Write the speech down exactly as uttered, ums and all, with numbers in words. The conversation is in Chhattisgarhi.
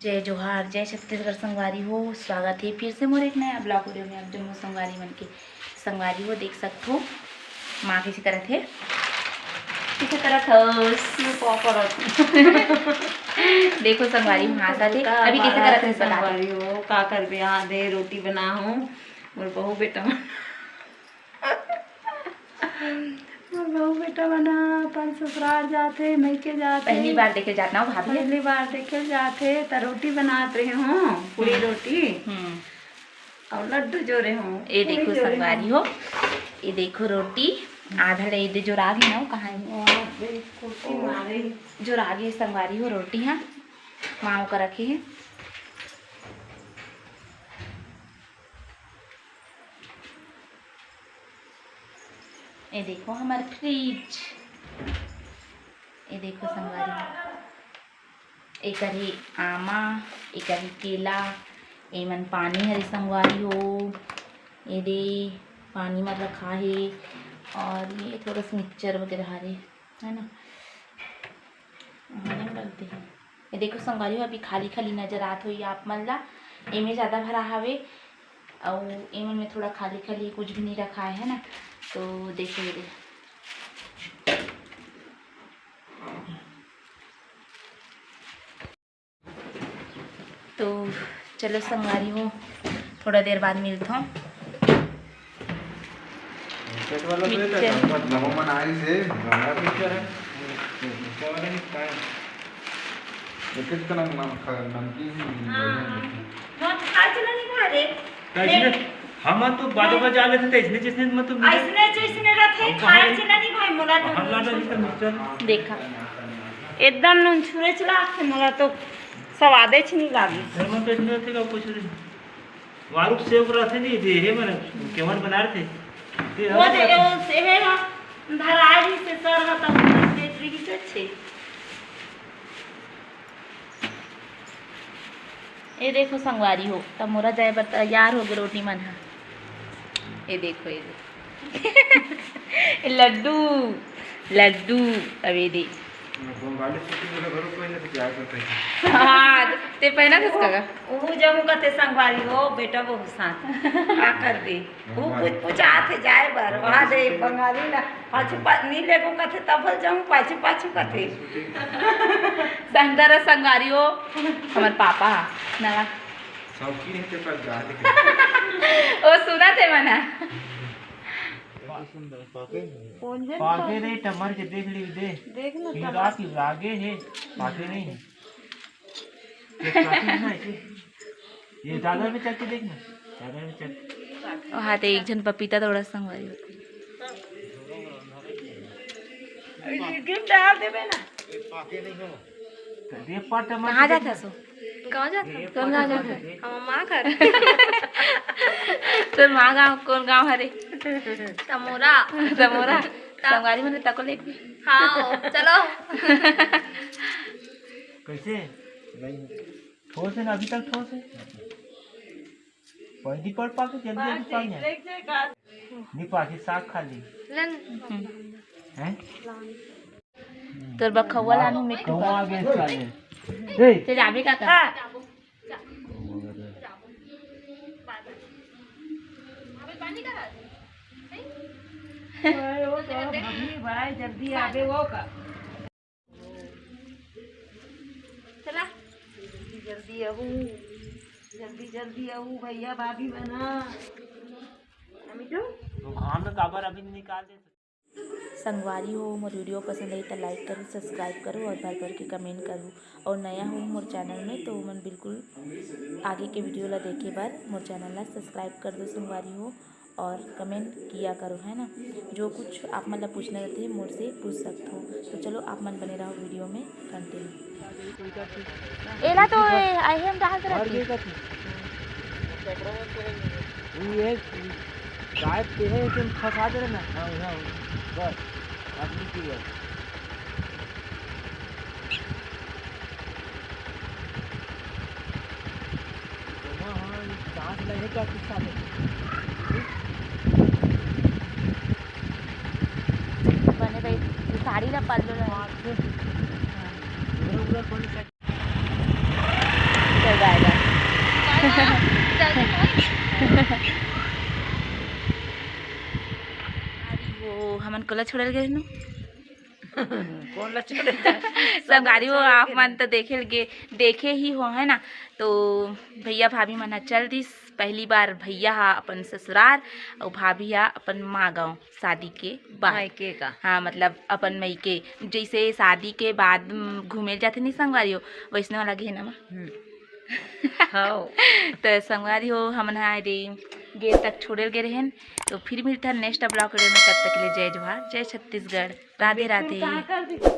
जय जोहार, जय छत्तीसगढ़ संगवारी हो। स्वागत हे फिर से मोर एक नया vlog video में। आप जम्मो संगवारी मन के, संगवारी हो, देख सकथो माँ कइसे करत हे, कइसे करत हस? मैं का करत हूँ? देखो संगवारी हो, हाँसत हे। अभी कइसे करत हे, बता दे। संगवारी हो, का करबे, आधे रोटी बना हूँ, मोर बहू बेटा मन मोर बहू बेटा मन ह अपन ससुराल जाथे, मइके जाथे। पहली बार देखे जात ना भाभी? पहली बार देखे जाथे, त रोटी बनात रहे हूँ, पूड़ी हम्म। रोटी। हम्म। अउ लड्डू जोरे हूँ, ये पूड़ी देखो जोरे संगवारी हूँ। हो, ये देखो रोटी, आधा ले ये दे जोरा गे ना, वो कहाँ है? वहाँ पे कुर्सी ओ, मारे। जोरा गे संगवारी हो रोटी, हाँ, माँ ओकर रखे हे। ये देखो हमर fridge, ये देखो संगवारी हो, एकर ही आमा, एकर ही केला, एमन पानी हरे संगवारी हो, ये दे पानी म रखा हे, और ये थोड़ा सा mixture वगैरह हरे, है ना, हरे में रख दे हे। ये देखो संगवारी हो, अभी खाली खाली नजर आत होही आप मन ला, एमे ज्यादा भरा हवे, अउ एमन में थोड़ा खाली खाली, कुछ भी नहीं रखा है ना। तो देखो ये दे। तो चलो संगवारी हो, थोड़ा देर बाद मिलथों। पेट वाला तो ये mixture। नवा मन आइस हे, गंगा पिक्चर है। एक एक तना नम-, ख-, नमकीन ही हाँ। बढ़िया दिखे। बहुत खाए चला नहीं खा रे। कैसे? देख। हम तो बाजू बाजू आ लेते थे, इसने जिसने मतलब अइसने जइसने रथे, हम खाए कहाँ चला नहीं भाई, मोला तो हम लाना नहीं था मिक्सचर। देखा, एकदम नून छुरे चला आथे, मोला तो स्वादे च नहीं लागे। घर में पेट में रथे का कुछ नहीं। वारुक सेव रहते नहीं, दे हे मन केवन बना रहे थे। दे वो हवा दे, रहते। वो से हे हा, धराई से सर हा, तब पेट रही से छे। ये देखो संगवारी हो, त मोरा जाए बर तैयार हो गे रोटी मन ह। ये देखो, ये देखो। लड्डू, लड्डू, अब ये दे। बंगाली छुट्टी बोले घरों कोई नहीं तो क्या करते हैं? हाँ, ते पहना था इसका का? वो जब कथे संगवारी हो, बेटा बहू साथ, का कर दे? वो कुछ पुछात हे जाए बर, वहाँ दे बंगाली ना, पाछू पा-, नी लेगो कथे, तब भल जाऊँ, पाछू, पाछू कथे। संगदर संगवारी हो, हमर पापा, ना। शौकीन हे ते पर जा दे। ओ, सुनत हे मना। कौन जन पाके रे, टमर के देख ली दे। देख ना, ये टमर। रात ही आगे हे, पाके नहीं हे। ये दादा में चढ़ के देखना, दादा में चढ़। ओ, हाँ, तो एक झन पपीता तोड़ा संगवारी होती। गिफ्ट डाल देबे ना। तो दे पाट मत कहाँ दे। जाता सो? कहाँ जाता? कौन गाँव जाता? हम माँ घर। तोर माँ गाँव कौन गाँव हरे? तमोरा। तमोरा। तब संगवारी मन तको लेके। हाँ, चलो। कैसे? नहीं। ठोस है ना, अभी तक ठोस है। पहली पड़ पाके जल्दी जल्दी पाके। देख, देख, आज। नहीं पाके, साग खा ली। लन। हैं? तोर बखौवा लानू मिट्ठू कहूँ का। आ गए साले। ए! ते जाबे का कर? हाँ। भाई, वो तो भाभी, भाई, जल्दी आबे वो का। चला। जल्दी, जल्दी आऊ, जल्दी, जल्दी आऊ, भैया, भाभी बना। अमितू? तो घाम में काबर अभी निकाल दे। संगवारी हो, मोर video पसंद आई त like करो, subscribe करो और भर भर के comment करो। और नया हो मोर channel में तो मन बिल्कुल आगे के video ला देखे बर मोर channel ला subscribe कर दो संगवारी हो। और comment किया करो, है ना। जो कुछ आप मन ला पूछना रहते मोर से पूछ सकते हो। तो चलो, आप मन बने रहो video में continue। एला तो ए, आई हम डाल और ये करती। कथी? ये गायब के है, तुम फंसा दे रहे ना। हाँ, हाँ, बस, अब नहीं किया। बने भाई, साड़ी ना पल्लू ना। हाँ। अरे वो हमन कोला छोड़ल गए नु। कौन ला छोड़े? संगवारी हो, आप मन तो देखे गे, देखे ही हो, है ना? तो भैया भाभी मन ह चल दिस। पहली बार भैया हा अपन ससुरार और भाभी हा अपन माँ गाँव शादी के बाद। मायके का। हाँ, मतलब अपन मई के, जैसे शादी के बाद घूमे जाते नहीं संगवारी हो, वैसने वाला घेना मा। हाँ। तो संगवारी हो, हमन हा रे गेट तक छोड़े गे रहेन। तो फिर मिलता नेक्स्ट ब्लॉग वीडियो में, तब तक के लिए जय जोहार, जय छत्तीसगढ़, राधे राधे।